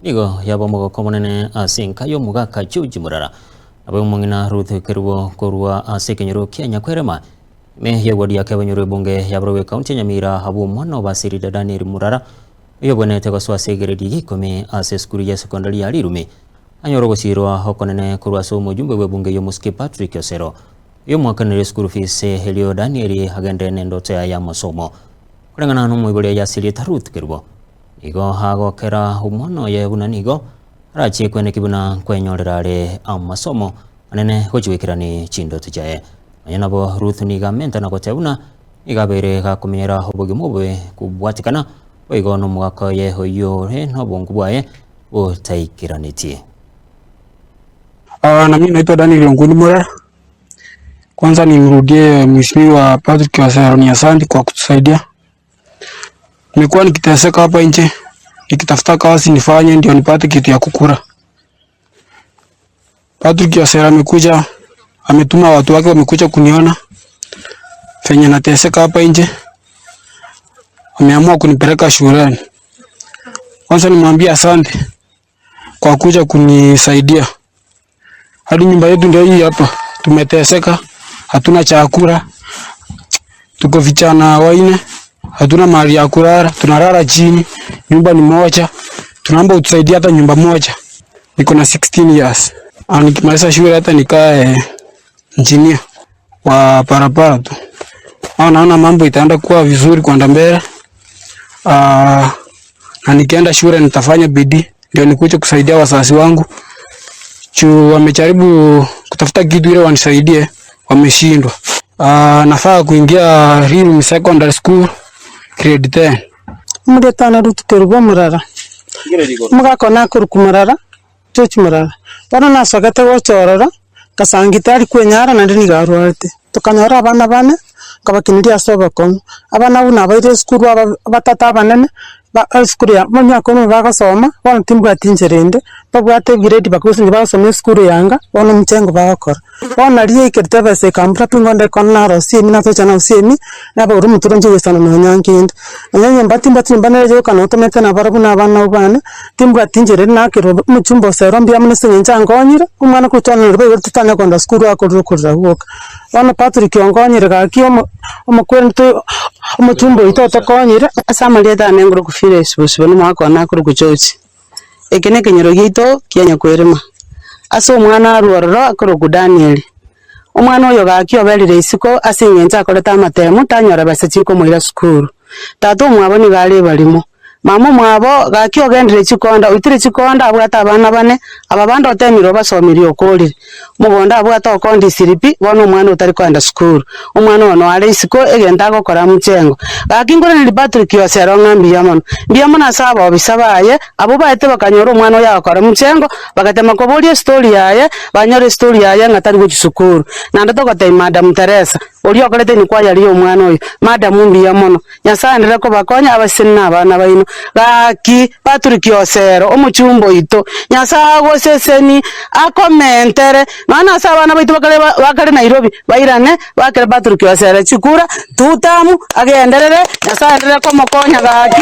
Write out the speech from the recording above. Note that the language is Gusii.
Nigo yaba omogoko omonene ase enka y'omogaka George Murara, nabo omong'ina Ruth Kerubo korwa ase ekenyoro kia Nyakwerema, ime y'eward ya Kebenyoru ebunge ya Barobio ekaunti ya Nyamira abwo omwana o Basirida Daniel Murara oyobwenerete gosoa ase egrade ya ikomi ase esukuru ya sekondari ya Rirumi anyore ogosiirwa okonene korwa ase omojumbe bw'ebunge y'omosike Patrick Osero oyomwakanire esukuru fees erio Daniel agende nendoto yaye y'amasomo. Koreng'ana nomoibori oye ase erieta Ruth Kerubo. Nigo agokera omwana oye buna nigo arachie kweneki buna nkwenyorera are amasomo manene gochia goikerani chindoto chiaye. Nonya nabo Ruth nigo amenta na goteba buna nigo abeire gakomenyera obogima obobe kobwatekana boigo nomogaka oye oyio ore nobongo bwaye botaikeranetie. Na mimi naitwa Daniel Onguni Murara. Kwanza nimrudie Mheshimiwa Patrick Osero ni asante kwa kutusaidia. Nimekuwa nikiteseka hapa nje nikitafuta kazi nifanye ndio nipate kitu ya kukula. Patrick Osera amekuja ametuma watu wake wamekuja kuniona venye nateseka hapa nje, ameamua kunipeleka shuleni. Kwanza nimwambie asante kwa kuja kunisaidia. Hadi nyumba yetu ndio hii hapa, tumeteseka, hatuna chakula, tuko vijana waine, hatuna mahali ya kulala, tunalala chini, nyumba ni moja. Tunaomba utusaidie hata nyumba moja. Niko na 16 years. Ah, nikimaliza shule hata nikae engineer wa barabara tu. Ah, naona mambo itaenda kuwa vizuri kwenda mbele. Ah, na nikienda shule nitafanya bidii ndio nikuje kusaidia wazazi wangu. Juu wamejaribu kutafuta kitu ile wanisaidie, wameshindwa. Ah, nafaa kuingia Rirumi Secondary School grade 10. Omorietana Ruth Kerubo Murara, omogaka one akorokwa Murara, George Murara. Bono nasogete gocha ororo, ngasanga tari kwenyara naende nigo arwarete. Tokanyora abana bane, nkabakineria ase obokong'u. Abana abwo nabaire esukuru aba batata abanene, ba esukuru ya emiaka omo bagosoma, bono timbwati inchera ende, babwate egrade mpaka bagosoma esukuru ya anga, bono omochengo bagokora. Bono naria yaikerete ebesa ekambura pi ngoenda ekona narosia emi natocha narosia emi, nabagora omotwe nche goisana nonya nkende. Nonya nyomba timbwati nyomba nere yoka notomete nabarabwo na abana abwo bane, timbwati inchera ere nakerwa omochumba osero mbuya mono ase eng'encho ankonyire, omwana korwa twana baibori totanya kogenda sukuru akorire okorera gwoka. Bono Patrick onkonyire gaki omo omokwerete omochumba oito otokonyire. Ase amarieta ane ngorokwa Phyllis Bosibori na omogaka one akorokwa George. Eke nekenyoro giaito kia Nyakwerema, ase omwana arwe ororo akorokwa Daniel. Omwana oyo gaki oberire isiko ase eng'encho akorete amatemu tanyora besa chikomoira sukuru. Tata omwabo nigo are ebarimo, mama omwabo gaki ogendire chikonda oitire chikonda abwate abana bane, aba bande otemire obasomirie okorire. Omogondo abwate okondisiri pi, bono omwana otari koenda sukuru. Omwana oyo noare isiko egento agokora mchengo. Gaki nkoranerie Patrick Osero ng'a mbuya mono. Mbuya mono ase abobisa baye, abwo baete bakanyora omwana oyo agokora mchengo, bagatema koboria estori yaye, banyora estori yaye ng'a tari gochia sukuru. Naende togotebia Madam Teresa, oria okorete inquiry ya omwana oyo, madam mbuya mono. Nyasae aenderere kobakonya abaseni na abana baino. Gaki, Patrick Osero, omochumba oito, Nyasae agoseseni, akomentere, nonya nase abana baito bakare bakare Nairobi, bairane, bakere Patrick Osero chikura, two term, agenderere, Nyasae aenderere komokonya gaki.